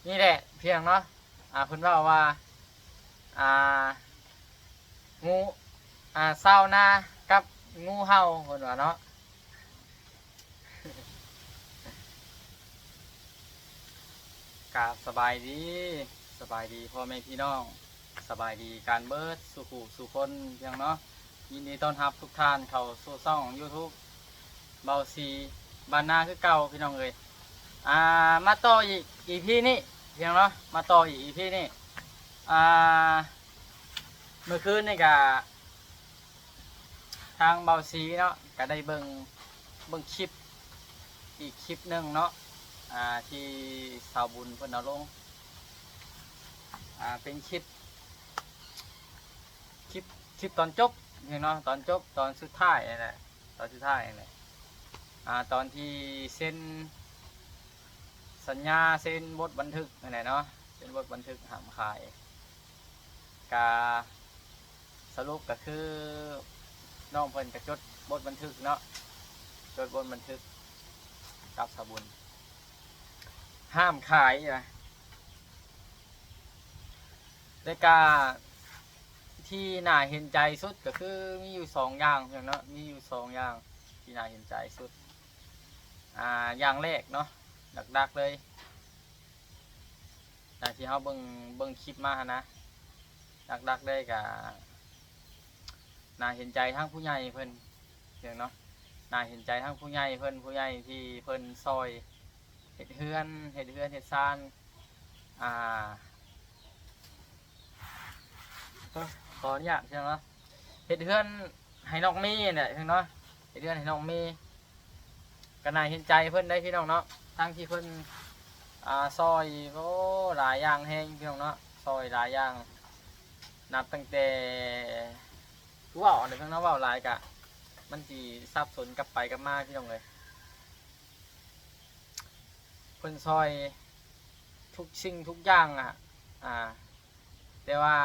ນີ້ແຫຼະພີ່ນ້ອງເນາະ ອ່າ ເພິ່ນເວົ້າວ່າ ອ່າ ງູ ອ່າ ຊາວນາກັບງູເຫົ່າ ເພິ່ນວ່າເນາະ. ກາບສະບາຍດີ ສະບາຍດີພໍ່ແມ່ພີ່ນ້ອງ ສະບາຍດີກັນເບິດສູ່ຜູ້ສູ່ຄົນພີ່ນ້ອງເນາະ. ຍິນດີຕ້ອນຮັບທຸກທ່ານເຂົ້າສູ່ຊ່ອງຢູທູບເບົາສີບ້ານນາຄືເກົ່າພີ່ນ້ອງເອີຍ. ອ່າ ມາຕໍ່ອີກອີພີນີ້ພີ່ນ້ອງເນາະ ມາຕໍ່ອີກອີພີນີ້. ອ່າ ມື້ຄືນນີ້ກະ ທາງເບົາສີເນາະ ກະໄດ້ເບິ່ງ ເບິ່ງຄລິບອີກຄລິບໜຶ່ງເນາະ ອ່າ ທີ່ສາວບຸນເພິ່ນເອົາລົງ ອ່າ ເປັນຄລິບ ຄລິບ ຄລິບຕອນຈົບເນາະ ຕອນຈົບ ຕອນສຸດທ້າຍຫັ້ນແຫຼະ ຕອນສຸດທ້າຍຫັ້ນແຫຼະ ອ່າ ຕອນທີ່ເຊັນສັນຍາ ເຊັນບົດບັນທຶກຫັ້ນແຫຼະເນາະ ເຊັນບົດບັນທຶກຫ້າມຂາຍ ກະສະຫຼຸບກະຄື ນ້ອງເພິ່ນກະຈົດບົດບັນທຶກເນາະ ຈົດບົດບັນທຶກກັບສາວບຸນ ຫ້າມຂາຍນະ. ແລະກະທີ່ໜ້າເຫັນໃຈສຸດກະຄືມີຢູ່ສອງຢ່າງເນາະ ມີຢູ່ສອງຢ່າງທີ່ໜ້າເຫັນໃຈສຸດ. ອ່າ ຢ່າງແລກເນາະ ຫຼັກໆເລີຍ ຕາມທີ່ເຮົາເບິ່ງ ເບິ່ງຄລິບມາຫັ້ນນະ ຫຼັກໆເລີຍກະໜ້າເຫັນໃຈທາງຜູ້ໃຫຍ່ເພິ່ນເນາະ ໜ້າເຫັນໃຈທາງຜູ້ໃຫຍ່ເພິ່ນ ຜູ້ໃຫຍ່ທີ່ເພິ່ນຊ່ອຍເຮັດເຮືອນ ເຮັດເຮືອນເຮັດຊານ ອ່າ ຂໍອະນຸຍາດເນາະ ເຮັດເຮືອນໃຫ້ນ້ອງເມແຫຼະເນາະ ເຮັດເຮືອນໃຫ້ນ້ອງເມ ກະໜ້າເຫັນໃຈເພິ່ນໄດ໋ພີ່ນ້ອງເນາະ ທັງທີ່ເພິ່ນ ອ່າ ຊ່ອຍ ໂອ້ ຫຼາຍຢ່າງແຮງພີ່ນ້ອງເນາະ ຊ່ອຍຫຼາຍຢ່າງ ນັບຕັ້ງແຕ່ ຄືເວົ້າອັນໃດເນາະ ເວົ້າຫຼາຍກະມັນຊິສັບສົນກັບໄປກັບມາພີ່ນ້ອງເອີຍ. ເພິ່ນຊ່ອຍທຸກສິ່ງທຸກຢ່າງອະ ອ່າ ແຕ່ວ່າ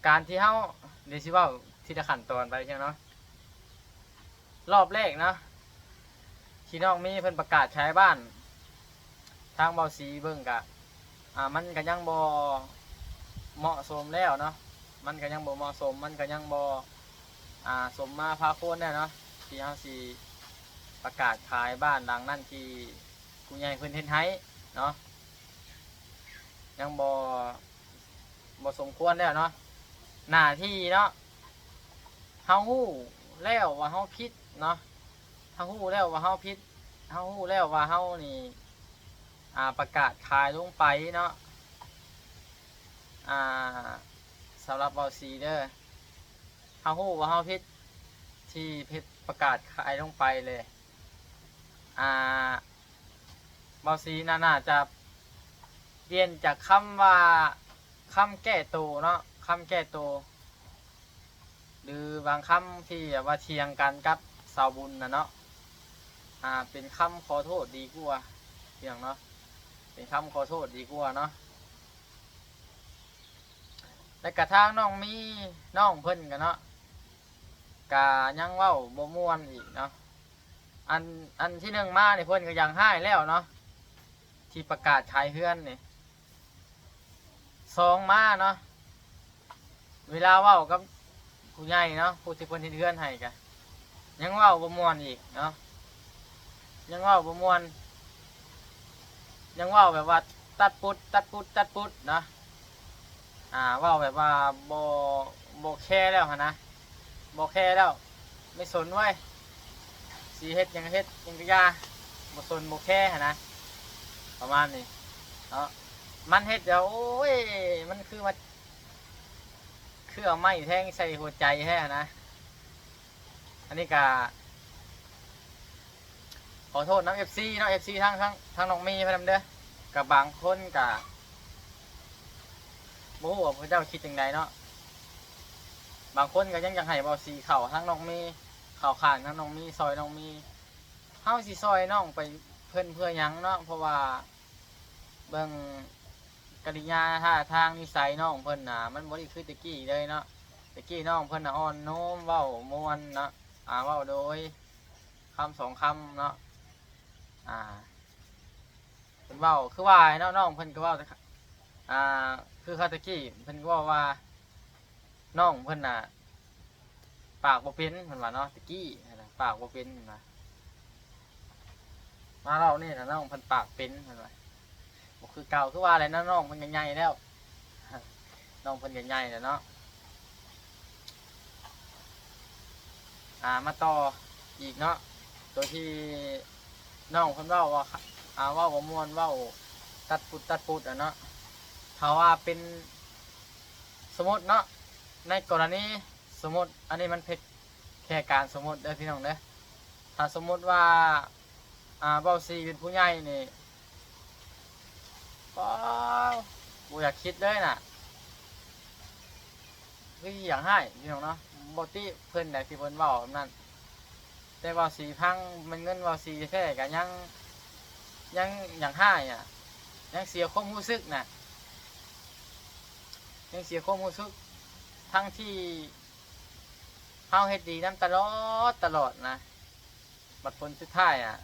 ການທີ່ເຮົາ ດຽວຊິເວົ້າທີລະຂັ້ນຕອນໄປເນາະ ຮອບແລກເນາະ ທີ່ນ້ອງມີເພິ່ນປະກາດຂາຍບ້ານ ທາງເບົາສີເບິ່ງກະ ອ່າ ມັນກະຍັງບໍ່ເໝາະສົມແລ້ວເນາະ ມັນກະຍັງບໍ່ເໝາະສົມ ມັນກະຍັງບໍ່ ອ່າ ສົມມາພາຄວນແລ້ວເນາະ ທີ່ເຮົາຊິປະກາດຂາຍບ້ານຫຼັງນັ້ນທີ່ຜູ້ໃຫຍ່ເພິ່ນເຮັດໃຫ້ເນາະ ຍັງບໍ່ ບໍ່ສົມຄວນແລ້ວເນາະ ໜ້າທີ່ເນາະ ເຮົາຮູ້ແລ້ວວ່າເຮົາຜິດເນາະ ເຮົາຮູ້ແລ້ວວ່າເຮົາຜິດ ເຮົາຮູ້ແລ້ວວ່າເຮົານີ້ ອ່າ ປະກາດຂາຍລົງໄປເນາະ ອ່າ ສຳລັບເບົາສີເດີ ເຮົາຮູ້ວ່າເຮົາຜິດທີ່ເຮັດປະກາດຂາຍລົງໄປເລີຍ ອ່າ ເບົາສີໜ້າ ໜ້າຈະປ່ຽນຈາກຄຳວ່າ ຄຳແກ້ໂຕເນາະ ຄຳແກ້ໂຕ ຫຼືບາງຄຳທີ່ແບບວ່າຖຽງກັນກັບສາວບຸນນະເນາະ ອ່າ ເປັນຄຳຂໍໂທດດີກວ່າພີ່ນ້ອງເນາະ ເປັນຄຳຂໍໂທດດີກວ່າເນາະ. ແລ້ວກະທາງນ້ອງມີ ນ້ອງເພິ່ນກະເນາະ ກະຍັງເວົ້າບໍ່ມ່ວນອີກເນາະ ອັນ ອັນທີໜຶ່ງມານີ້ເພິ່ນກະຢາກຮ້າຍແລ້ວເນາະ ທີ່ປະກາດຂາຍເຮືອນນີ້ ສອງມາເນາະ ເວລາເວົ້າກັບຜູ້ໃຫຍ່ເນາະ ຜູ້ທີ່ເພິ່ນເຮັດເຮືອນໃຫ້ກະຍັງເວົ້າບໍ່ມ່ວນອີກເນາະ ຍັງເວົ້າບໍ່ມ່ວນ ຍັງເວົ້າແບບວ່າຕັດປຸດ ຕັດປຸດ ຕັດປຸດເນາະ ອ່າ ເວົ້າແບບວ່າບໍ່ ບໍ່ແຄແລ້ວຫັ້ນນະ ບໍ່ແຄແລ້ວ ໄມ່ສົນເວີຍ ຊິເຮັດຫຍັງເຮັດຫຍັງກະຢ່າ ບໍ່ສົນບໍ່ແຄຫັ້ນນະ ປະມານນີ້ເນາະ ມັນເຮັດແລ້ວ ໂອ້ຍ ມັນຄືວ່າ ຄືເອົາໄມ້ແທງໃສ່ຫົວໃຈແທ້ຫັ້ນນະ ອັນນີ້ກະ ຂໍໂທດນຳເອັຟຊີເນາະ ເອັຟຊີທາງ ທາງ ທາງນ້ອງມີເພິ່ນນຳເດີ ກະບາງຄົນກະບໍ່ຮູ້ວ່າເຂົາເຈົ້າຄິດຈັ່ງໃດເນາະ ບາງຄົນກະຍັງຢາກໃຫ້ເບົາສີເຂົ້າທາງນ້ອງມີ ເຂົ້າຂ້າງທາງນ້ອງມີ ຊ່ອຍນ້ອງມີ ເຮົາຊິຊ່ອຍນ້ອງໄປເພິ່ນເພື່ອຫຍັງເນາະ ເພາະວ່າເບິ່ງ ກະລິຍາທ່າທາງນິໄສນ້ອງເພິ່ນນະ ມັນບໍ່ໄດ້ຄືແຕ່ກີ້ເລີຍເນາະ ແຕ່ກີ້ນ້ອງເພິ່ນນະອ່ອນໂນ້ມ ເວົ້າມ່ວນເນາະ ອ່າ ເວົ້າໂດຍຄຳສອງຄຳເນາະ ອ່າ ເວົ້າຄືວ່າເນາະ ນ້ອງເພິ່ນກໍເວົ້າ ອ່າ ຄືເຂົາແຕ່ກີ້ເພິ່ນກໍເວົ້າວ່າ ນ້ອງເພິ່ນນະປາກບໍ່ເປັນ ເພິ່ນວ່າເນາະ ແຕ່ກີ້ນະປາກບໍ່ເປັນ ເພິ່ນວ່າ ມາລອບນີ້ນະ ນ້ອງເພິ່ນປາກເປັນ ເພິ່ນວ່າ ບໍ່ຄືເກົ່າ ຄືວ່າແຫຼະເນາະ ນ້ອງເພິ່ນກໍໃຫຍ່ແລ້ວ ນ້ອງເພິ່ນກໍໃຫຍ່ແລ້ວເນາະ. ອ່າ ມາຕໍ່ອີກເນາະ ໂຕທີ່ນ້ອງເພິ່ນເວົ້າວ່າ ອ່າ ເວົ້າບໍ່ມ່ວນ ເວົ້າຕັດປຸດຕັດປຸດຫັ້ນເນາະ ຖ້າວ່າເປັນ ສົມມຸດເນາະ ໃນກໍລະນີສົມມຸດ ອັນນີ້ມັນເປັນແຄ່ການສົມມຸດເດີພີ່ນ້ອງເດີ ຖ້າສົມມຸດວ່າ ອ່າ ເບົາສີເປັນຜູ້ໃຫຍ່ນີ້ ປາ ບໍ່ຢາກຄິດເລີຍນະ ຄືຊິຢາກຮ້າຍພີ່ນ້ອງເນາະ ບໍ່ຕິເພິ່ນໃດທີ່ເພິ່ນເວົ້າແບບນັ້ນ ແຕ່ເບົາສີຟັງແມ່ນເງິນເບົາສີແທ້ໆ ກໍຍັງ ຍັງຢາກຮ້າຍອະ ຍັງເສຍຄວາມຮູ້ສຶກນະ ຍັງເສຍຄວາມຮູ້ສຶກ ທັງທີ່ເຮົາເຮັດດີນຳຕະຫຼອດ ຕະຫຼອດນະ ບັດຜົນສຸດທ້າຍອະ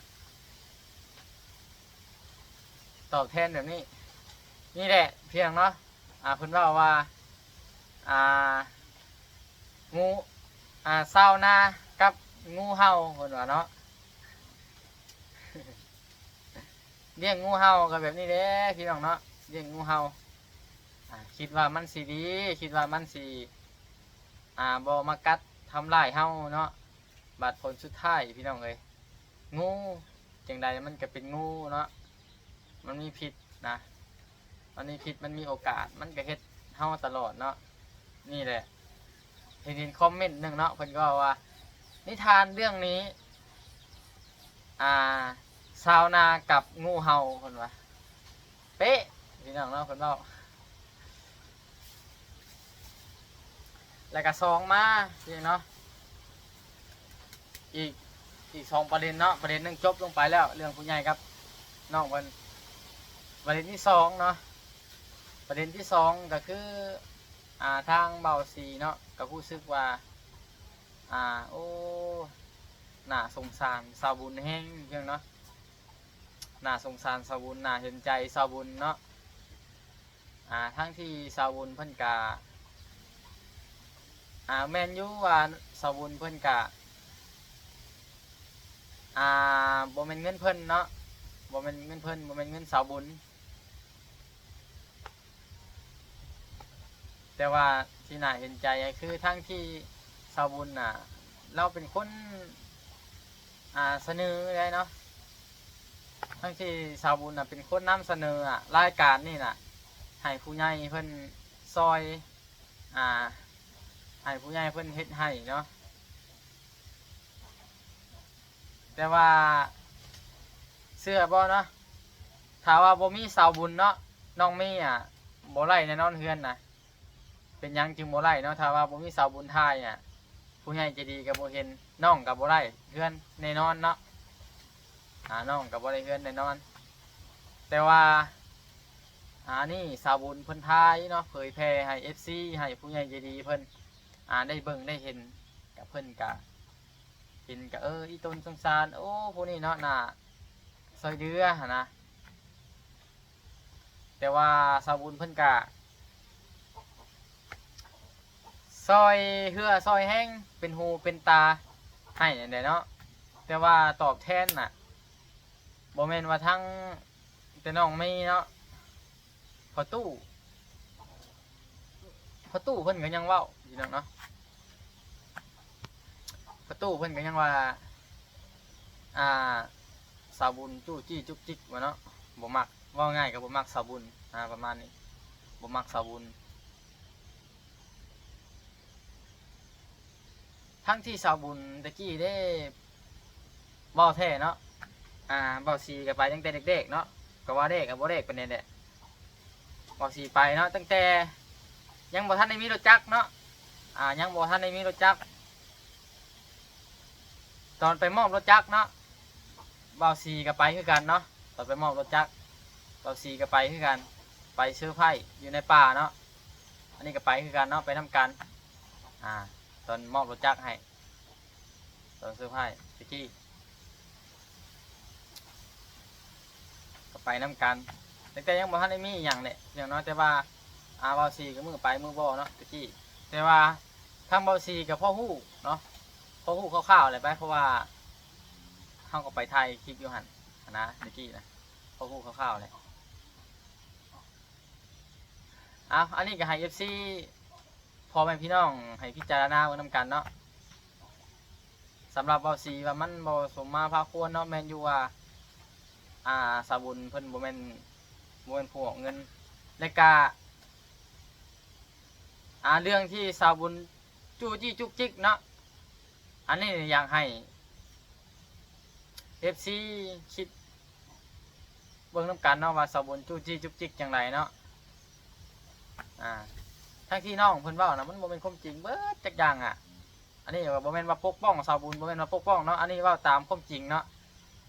ຕອບແທນແບບນີ້ ນີ້ແຫຼະພີ່ນ້ອງເນາະ ອ່າ ເພິ່ນເວົ້າວ່າ ອ່າ ງູ ອ່າ ຊາວນາກັບງູເຫົ່າ ເພິ່ນວ່າເນາະ ລ້ຽງງູເຫົ່າກໍແບບນີ້ແຫຼະພີ່ນ້ອງເນາະ ລ້ຽງງູເຫົ່າ ອ່າ ຄິດວ່າມັນຊິດີ ຄິດວ່າມັນຊິ ອ່າ ບໍ່ມາກັດທຳລາຍເຮົາເນາະ ບັດຜົນສຸດທ້າຍພີ່ນ້ອງເອີຍ ງູຈັ່ງໃດມັນກໍເປັນງູເນາະ ມັນມີພິດນະ ມັນມີພິດ ມັນມີໂອກາດ ມັນກໍເຮັດເຮົາຕະຫຼອດເນາະ ນີ້ແຫຼະ ເຫັນ ເຫັນຄອມເມັນໜຶ່ງເນາະ ເພິ່ນກໍເວົ້າວ່າ ນິທານເລື່ອງນີ້ ອ່າ ຊາວນາກັບງູເຫົ່າ ເພິ່ນວ່າ ເປະ ພີ່ນ້ອງເນາະ ເພິ່ນເວົ້າ ແລ້ວກໍສອງມາພີ່ນ້ອງເນາະ ອີກ ອີກສອງປະເດັນເນາະ ປະເດັນໜຶ່ງຈົບລົງໄປແລ້ວ ເລື່ອງຜູ້ໃຫຍ່ກັບນ້ອງເພິ່ນ ປະເດັນທີສອງເນາະ ປະເດັນທີສອງກໍຄື ອ່າ ທາງເບົາສີເນາະ ກໍຮູ້ສຶກວ່າ ອ່າ ໂອ້ ໜ້າສົງສານສາວບຸນແຮງເນາະ ໜ້າສົງສານສາວບຸນ ໜ້າເຫັນໃຈສາວບຸນເນາະ ອ່າ ທັງທີ່ສາວບຸນເພິ່ນກະ ອ່າ ແມ່ນຢູ່ວ່າສາວບຸນເພິ່ນກະ ອ່າ ບໍ່ແມ່ນເງິນເພິ່ນເນາະ ບໍ່ແມ່ນເງິນເພິ່ນ ບໍ່ແມ່ນເງິນສາວບຸນ ແຕ່ວ່າທີ່ໜ້າເຫັນໃຈກໍຄືທັງທີ່ສາວບຸນນະ ລາວເປັນຄົນ ອ່າ ສະເໜີໄດ້ເນາະ ທັງທີ່ສາວບຸນນະເປັນຄົນນຳສະເໜີ ອາ ລາຍການນີ້ນະ ໃຫ້ຜູ້ໃຫຍ່ເພິ່ນຊ່ອຍ ອາ ໃຫ້ຜູ້ໃຫຍ່ເພິ່ນເຮັດໃຫ້ເນາະ ແຕ່ວ່າເຊື່ອບໍ່ເນາະ ຖ້າວ່າບໍ່ມີສາວບຸນເນາະ ນ້ອງມີ ອາ ບໍ່ໄດ້ແນ່ນອນເຮືອນນະ. ເປັນຫຍັງຈຶ່ງບໍ່ໄດ້ເນາະ ຖ້າວ່າບໍ່ມີສາວບຸນຖ່າຍນະ ຜູ້ໃຫຍ່ໃຈດີກໍບໍ່ເຫັນ ນ້ອງກໍບໍ່ໄດ້ເຮືອນແນ່ນອນເນາະ ອາ ນ້ອງກໍບໍ່ໄດ້ເຮືອນແນ່ນອນ ແຕ່ວ່າ ອາ ນີ້ສາວບຸນເພິ່ນຖ່າຍເນາະ ເຜີຍແຜ່ໃຫ້ເອັຟຊີ ໃຫ້ຜູ້ໃຫຍ່ໃຈດີເພິ່ນ ອາ ໄດ້ເບິ່ງໄດ້ເຫັນ ກະເພິ່ນກະເຫັນກະ ເອີ ອີຕົນສົງສານ ໂອ້ ຜູ້ນີ້ເນາະ ໜ້າຊ່ອຍເຫຼືອຫັ້ນນະ. ແຕ່ວ່າສາວບຸນເພິ່ນກະຊ່ອຍເຮືອຊ່ອຍແຮງ ເປັນຫູເປັນຕາໃຫ້ຫັ້ນແຫຼະເນາະ ແຕ່ວ່າຕອບແທນນະ ບໍ່ແມ່ນວ່າທັງແຕ່ນ້ອງມີເນາະ ພໍ່ຕູ້ ພໍ່ຕູ້ເພິ່ນກໍຍັງເວົ້າຢູ່ເນາະ ພໍ່ຕູ້ເພິ່ນກໍຍັງວ່າ ອ່າ ສາວບຸນຈູ້ຈີ້ຈຸກຈິກວ່າເນາະ ບໍ່ມັກ ເວົ້າງ່າຍກໍບໍ່ມັກສາວບຸນ ອາ ປະມານນີ້ ບໍ່ມັກສາວບຸນ ທັງທີ່ສາວບຸນແຕ່ກີ້ເດ້ ເວົ້າແທ້ເນາະ ອ່າ ເບົາສີກໍໄປຕັ້ງແຕ່ເດັກໆເນາະ ກໍວ່າເດັກກໍບໍ່ເດັກປານໃດແຫຼະ ເບົາສີໄປເນາະ ຕັ້ງແຕ່ຍັງບໍ່ທັນໄດ້ມີລົດຈັກເນາະ ອ່າ ຍັງບໍ່ທັນໄດ້ມີລົດຈັກ ຕອນໄປມອບລົດຈັກເນາະ ເບົາສີກໍໄປຄືກັນເນາະ ຕອນໄປມອບລົດຈັກ ເບົາສີກໍໄປຄືກັນ ໄປເຊີໄພຢູ່ໃນປ່າເນາະ ອັນນີ້ກໍໄປຄືກັນເນາະ ໄປນຳກັນ ອ່າ ຕອນມອບລົດຈັກໃຫ້ ຕອນເຊີໄພຕະກີ້ ກໍໄປ ໄປນຳກັນ ຕັ້ງແຕ່ຍັງບໍ່ທັນໄດ້ມີຫຍັງແຫຼະ ພີ່ນ້ອງເນາະ. ແຕ່ວ່າ ອ່າ ເວົ້າສີກໍມື້ໄປມື້ບໍ່ເນາະ ຕະກີ້. ແຕ່ວ່າທາງເວົ້າສີກໍພໍຮູ້ເນາະ ພໍຮູ້ຄ່າວໆແຫຼະໄປ ເພາະວ່າເຮົາກໍໄປຖ່າຍຄລິບຢູ່ຫັ້ນຫັ້ນນະ ຕະກີ້ນະ ພໍຮູ້ຄ່າວໆແຫຼະ. ເອົາ ອັນນີ້ກໍໃຫ້ເອັຟຊີ ພໍ່ແມ່ພີ່ນ້ອງໃຫ້ພິຈາລະນາເບິ່ງນຳກັນເນາະ. ສຳລັບເວົ້າສີວ່າມັນບໍ່ສົມມາພາຄວນເນາະ ແມ່ນຢູ່ວ່າ ອ່າ ສາວບຸນເພິ່ນບໍ່ແມ່ນ ບໍ່ແມ່ນຜູ້ອອກເງິນ ແລະກະ ອ່າ ເລື່ອງທີ່ສາວບຸນຈູ້ຈີ້ຈຸກຈິກເນາະ ອັນນີ້ຢາກໃຫ້ເອັຟຊີຄິດເບິ່ງນຳກັນເນາະ ວ່າສາວບຸນຈູ້ຈີ້ຈຸກຈິກຈັ່ງໃດເນາະ. ອ່າ ທັງທີ່ນ້ອງເພິ່ນເວົ້ານະ ມັນບໍ່ແມ່ນຄວາມຈິງເບິດຈັກຢ່າງອະ. ອັນນີ້ກໍບໍ່ແມ່ນວ່າປົກປ້ອງສາວບຸນ ບໍ່ແມ່ນວ່າປົກປ້ອງເນາະ ອັນນີ້ເວົ້າຕາມຄວາມຈິງເນາະ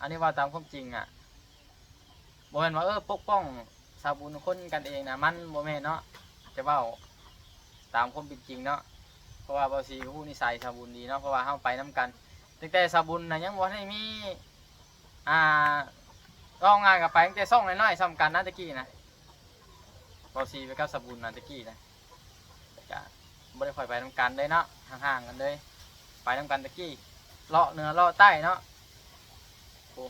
ອັນນີ້ເວົ້າຕາມຄວາມຈິງອະ. ບໍ່ແມ່ນວ່າ ເອີ ປົກປ້ອງສາວບຸນຄົນກັນເອງນະ ມັນບໍ່ແມ່ນເນາະ ຈະເວົ້າຕາມຄວາມເປັນຈິງເນາະ. ເພາະວ່າເວົ້າສີກໍຮູ້ນິໄສສາວບຸນດີເນາະ ເພາະວ່າເຮົາໄປນຳກັນ ຕັ້ງແຕ່ສາວບຸນນະຍັງບໍ່ທັນໄດ້ມີ ອ່າ ເວົ້າງ່າຍກໍໄປຕັ້ງແຕ່ຊ່ອງນ້ອຍໆສ່ຳກັນນະ ແຕ່ກີ້ນະ ເວົ້າສີໄປກັບສາວບຸນນະ ແຕ່ກີ້ນະ. ກະບໍ່ໄດ້ຄ່ອຍໄປນຳກັນເລີຍເນາະ ຫ່າງໆກັນເລີຍ ໄປນຳກັນແຕ່ກີ້ ເລາະເໜືອເລາະໃຕ້ເນາະ ໂອ້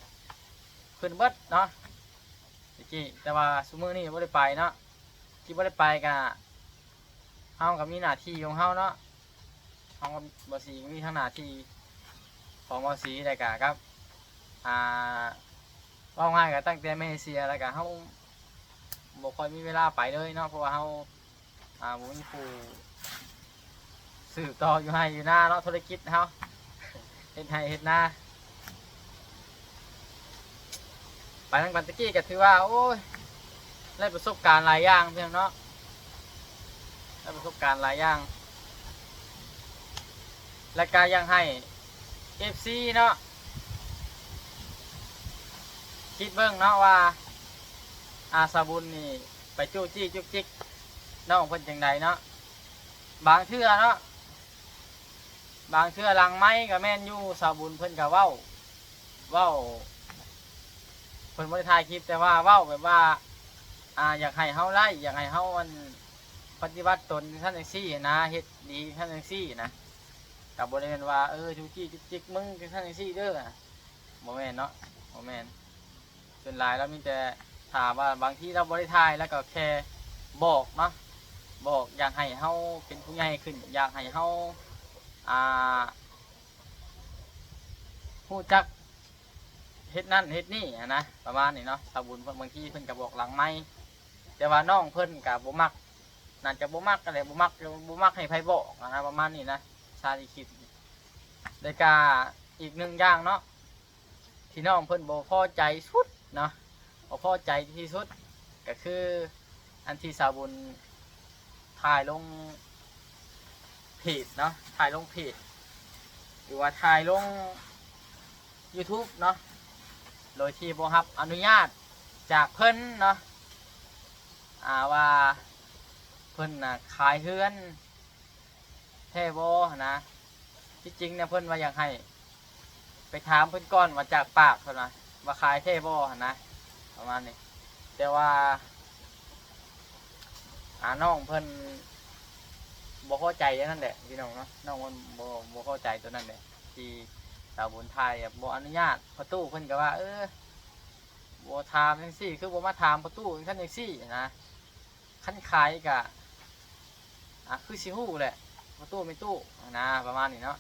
ຂຶ້ນເບິດເນາະ ແຕ່ກີ້. ແຕ່ວ່າຊຸມື້ນີ້ບໍ່ໄດ້ໄປເນາະ ທີ່ບໍ່ໄດ້ໄປກະ ເຮົາກໍມີໜ້າທີ່ຂອງເຮົາເນາະ ເຮົາກໍ ເວົ້າສີມີທັງໜ້າທີ່ຂອງເວົ້າສີ ແລ້ວກະກັບ ອ່າ ເວົ້າງ່າຍກໍຕັ້ງແຕ່ມາເລເຊຍ ແລ້ວກະເຮົາບໍ່ຄ່ອຍມີເວລາໄປເລີຍເນາະ ເພາະວ່າເຮົາ ອ່າ ບໍ່ມີຜູ້ສືບຕໍ່ຢູ່ໄຮ່ຢູ່ນາເນາະ ທຸລະກິດເຮົາ ເຮັດໄຮ່ເຮັດນາ ໄປນຳກັນແຕ່ກີ້ກໍຖືວ່າ ໂອ້ຍ ໄດ້ປະສົບການຫຼາຍຢ່າງ ພີ່ນ້ອງເນາະ ໄດ້ປະສົບການຫຼາຍຢ່າງ ແລ້ວກໍຢາກໃຫ້ເອັຟຊີເນາະ ຄິດເບິ່ງເນາະວ່າ ອາ ສາວບຸນນີ້ໄປຈູ້ຈີ້ຈຸກຈິກນ້ອງເພິ່ນຈັ່ງໃດເນາະ. ບາງເທື່ອເນາະ ບາງເທື່ອຫຼັງໄມກໍແມ່ນຢູ່ ສາວບຸນເພິ່ນກໍເວົ້າ ເວົ້າ ເພິ່ນບໍ່ໄດ້ຖ່າຍຄລິບ ແຕ່ວ່າເວົ້າແບບວ່າ ອາ ຢາກໃຫ້ເຮົາໄດ້ ຢາກໃຫ້ເຮົາ ອັນ ປະຕິບັດຕົນຈັ່ງຊັ້ນຈັ່ງຊີ້ນະ ເຮັດດີຈັ່ງຊັ້ນຈັ່ງຊີ້ນະ ກໍບໍ່ໄດ້ແມ່ນວ່າ ເອີ ຈູ້ຈີ້ຈຸກຈິກ ມຶງຈັ່ງຊັ້ນຈັ່ງຊີ້ເດີ ບໍ່ແມ່ນເນາະ ບໍ່ແມ່ນ. ສ່ວນຫຼາຍລາວມີແຕ່ ຖ້າວ່າບາງທີລາວບໍ່ໄດ້ຖ່າຍ ລາວກໍແຄ່ບອກເນາະ ບອກ ຢາກໃຫ້ເຮົາເປັນຜູ້ໃຫຍ່ຂຶ້ນ ຢາກໃຫ້ເຮົາ ອ່າ ຮູ້ຈັກເຮັດນັ້ນເຮັດນີ້ຫັ້ນນະ ປະມານນີ້ເນາະ. ສາວບຸນເພິ່ນ ບາງທີເພິ່ນກໍບອກຫຼັງໄມ ແຕ່ວ່ານ້ອງເພິ່ນກໍບໍ່ມັກ ໜ້າຈະບໍ່ມັກຫັ້ນແຫຼະ ບໍ່ມັກ ບໍ່ມັກໃຫ້ໃຜບອກຫັ້ນນະ ປະມານນີ້ນະ ຊາລີຄິດ. ແລ້ວກະອີກໜຶ່ງຢ່າງເນາະ ທີ່ນ້ອງເພິ່ນບໍ່ພໍໃຈສຸດເນາະ ບໍ່ພໍໃຈທີ່ສຸດ ກໍຄືອັນທີ່ສາວບຸນຖ່າຍລົງເພຈເນາະ ຖ່າຍລົງເພຈ ຫຼືວ່າຖ່າຍລົງຢູທູບເນາະ ໂດຍທີ່ບໍ່ຮັບອະນຸຍາດຈາກເພິ່ນເນາະ ອາ ວ່າເພິ່ນນະຂາຍເຮືອນ ແທ້ບໍ່ຫັ້ນນະ. ທີ່ຈິງນະເພິ່ນວ່າຢາກໃຫ້ໄປຖາມເພິ່ນກ່ອນວ່າຈາກປາກເພິ່ນວ່າ ວ່າຂາຍແທ້ບໍ່ຫັ້ນນະ ປະມານນີ້. ແຕ່ວ່າ ອາ ນ້ອງເພິ່ນບໍ່ພໍໃຈອັນນັ້ນແຫຼະພີ່ນ້ອງເນາະ ນ້ອງເພິ່ນບໍ່ ບໍ່ພໍໃຈຕົວນັ້ນແຫຼະ ທີ່ສາວບຸນຖ່າຍແບບບໍ່ອະນຸຍາດ. ພໍ່ຕູ້ເພິ່ນກໍວ່າ ເອີ ບໍ່ຖາມຈັ່ງຊີ້ ຄືບໍ່ມາຖາມພໍ່ຕູ້ຈັ່ງຊັ້ນຈັ່ງຊີ້ນະ. ຄັນຂາຍກະ ອາ ຄືຊິຮູ້ແຫຼະ ພໍ່ຕູ້ແມ່ຕູ້ຫັ້ນນະ ປະມານນີ້ເນາະ.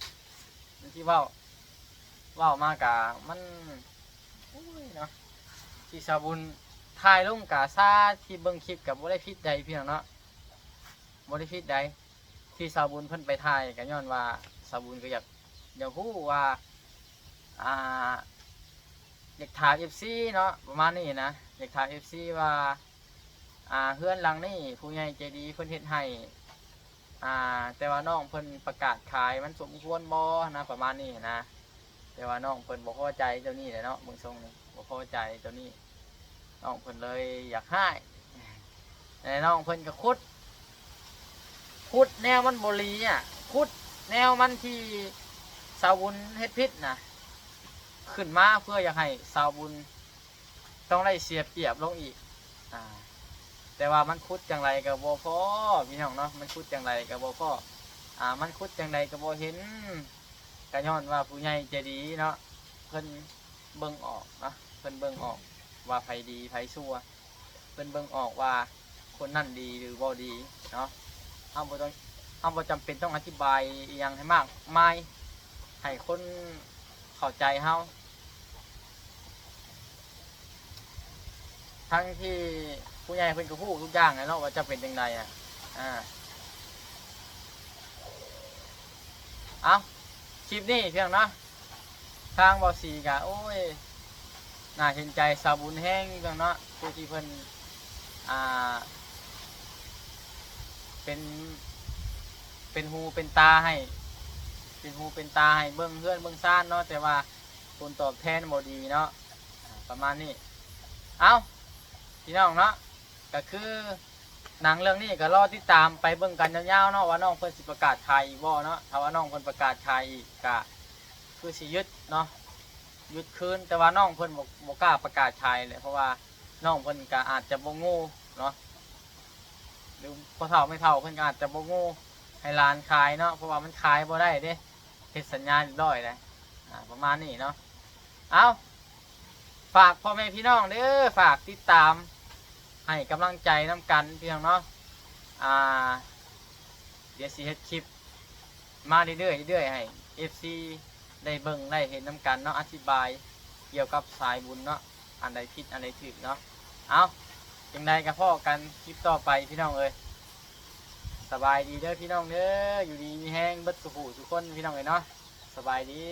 ມັນຊິເວົ້າ ເວົ້າມາກະມັນ ໂອ້ຍເນາະ ທີ່ສາວບຸນຖ່າຍລົງກະຊາ ທີ່ເບິ່ງຄລິບກະບໍ່ໄດ້ຜິດໃດພີ່ນ້ອງເນາະ ບໍ່ໄດ້ຜິດໃດ. ທີ່ສາວບຸນເພິ່ນໄປຖ່າຍກະຍ້ອນວ່າສາວບຸນກະຢາກ ຢາກຮູ້ວ່າ ອາ ຢາກຖາມເອັຟຊີເນາະ ປະມານນີ້ນະ ຢາກຖາມເອັຟຊີວ່າ ອາ ເຮືອນຫຼັງນີ້ຜູ້ໃຫຍ່ໃຈດີເພິ່ນເຮັດໃຫ້ ອາ ແຕ່ວ່ານ້ອງເພິ່ນປະກາດຂາຍ ມັນສົມຄວນບໍ່ນະ ປະມານນີ້ນະ. ແຕ່ວ່ານ້ອງເພິ່ນບໍ່ພໍໃຈຕົວນີ້ແຫຼະເນາະ ເບິ່ງຊົງນີ້ບໍ່ພໍໃຈຕົວນີ້ ນ້ອງເພິ່ນເລີຍຢາກຮ້າຍ. ແລະນ້ອງເພິ່ນກໍຂຸດ ຂຸດແນວມັນບໍ່ດີອະ ຂຸດແນວມັນທີ່ສາວບຸນເຮັດຜິດນະ ຂຶ້ນມາເພື່ອຢາກໃຫ້ສາວບຸນ ຕ້ອງໄດ້ເສຍປຽບລົງອີກ. ອາ ແຕ່ວ່າມັນຂຸດຈັ່ງໃດກໍບໍ່ພໍພີ່ນ້ອງເນາະ, ມັນຂຸດຈັ່ງໃດກໍບໍ່ພໍ ອາ ມັນຂຸດຈັ່ງໃດກໍບໍ່ເຫັນ. ກໍຍ້ອນວ່າຜູ້ໃຫຍ່ໃຈດີເນາະ ເພິ່ນເບິ່ງອອກເນາະ, ເພິ່ນເບິ່ງອອກວ່າໃຜດີໃຜຊົ່ວ, ເພິ່ນເບິ່ງອອກວ່າຄົນນັ້ນດີຫຼືບໍ່ດີເນາະ. ເຮົາບໍ່ຕ້ອງ ເຮົາບໍ່ຈຳເປັນຕ້ອງອະທິບາຍອີ່ຫຍັງໃຫ້ມາກມາຍ ໃຫ້ຄົນເຂົ້າໃຈເຮົາ. ທັງທີ່ຜູ້ໃຫຍ່ເພິ່ນກໍຮູ້ທຸກຢ່າງແຫຼະເນາະ ວ່າຈະເປັນຈັ່ງໃດອະ. ອາ ເອົ້າ ຄລິບນີ້ພຽງເນາະ ທາງເບົາສີກະ ໂອ້ຍ ໜ້າເຫັນໃຈສາວບຸນແຮງເນາະ ຜູ້ທີ່ເພິ່ນ ອ່າ ເປັນ ເປັນຫູເປັນຕາໃຫ້ ເປັນຫູເປັນຕາໃຫ້ເບິ່ງເຮືອນເບິ່ງຊານເນາະ ແຕ່ວ່າຜົນຕອບແທນບໍ່ດີເນາະ ປະມານນີ້. ເອົ້າ ພີ່ນ້ອງເນາະ ກໍຄືໜັງເລື່ອງນີ້ກໍລໍຕິດຕາມໄປເບິ່ງກັນຍາວໆເນາະ ວ່ານ້ອງເພິ່ນຊິປະກາດຂາຍອີກບໍ່ເນາະ. ຖ້າວ່ານ້ອງເພິ່ນປະກາດຂາຍອີກກໍຄືຊິຢຸດເນາະ ຢຸດຄືນ ແຕ່ວ່ານ້ອງເພິ່ນບໍ່ ບໍ່ກ້າປະກາດຂາຍແຫຼະ ເພາະວ່ານ້ອງເພິ່ນກໍອາດຈະບໍ່ໂງ່ເນາະ ຫຼືພໍ່ເຖົ້າແມ່ເຖົ້າເພິ່ນກໍອາດຈະບໍ່ໂງ່ໃຫ້ຫຼານຂາຍເນາະ ເພາະວ່າມັນຂາຍບໍ່ໄດ້ເດ້ ເຮັດສັນຍາຮຽບຮ້ອຍແລ້ວ ອາ ປະມານນີ້ເນາະ. ເອົ້າ ຝາກພໍ່ແມ່ພີ່ນ້ອງເດີ ຝາກຕິດຕາມໃຫ້ກຳລັງໃຈນຳກັນພີ່ນ້ອງເນາະ. ອາ ດຽວຊິເຮັດຄລິບມາເລື້ອຍໆ ເລື້ອຍໆ ໃຫ້ເອັຟຊີໄດ້ເບິ່ງໄດ້ເຫັນນຳກັນເນາະ ອະທິບາຍກ່ຽວກັບສາຍບຸນເນາະ ອັນໃດຜິດອັນໃດຖືກເນາະ. ເອົ້າ ຈັ່ງໃດກໍພໍ້ກັນຄລິບຕໍ່ໄປພີ່ນ້ອງເອີຍ ສະບາຍດີເດີພີ່ນ້ອງເດີ ຢູ່ດີມີແຮງເບິດສູ່ຜູ້ສູ່ຄົນພີ່ນ້ອງເອີຍເນາະ ສະບາຍດີ.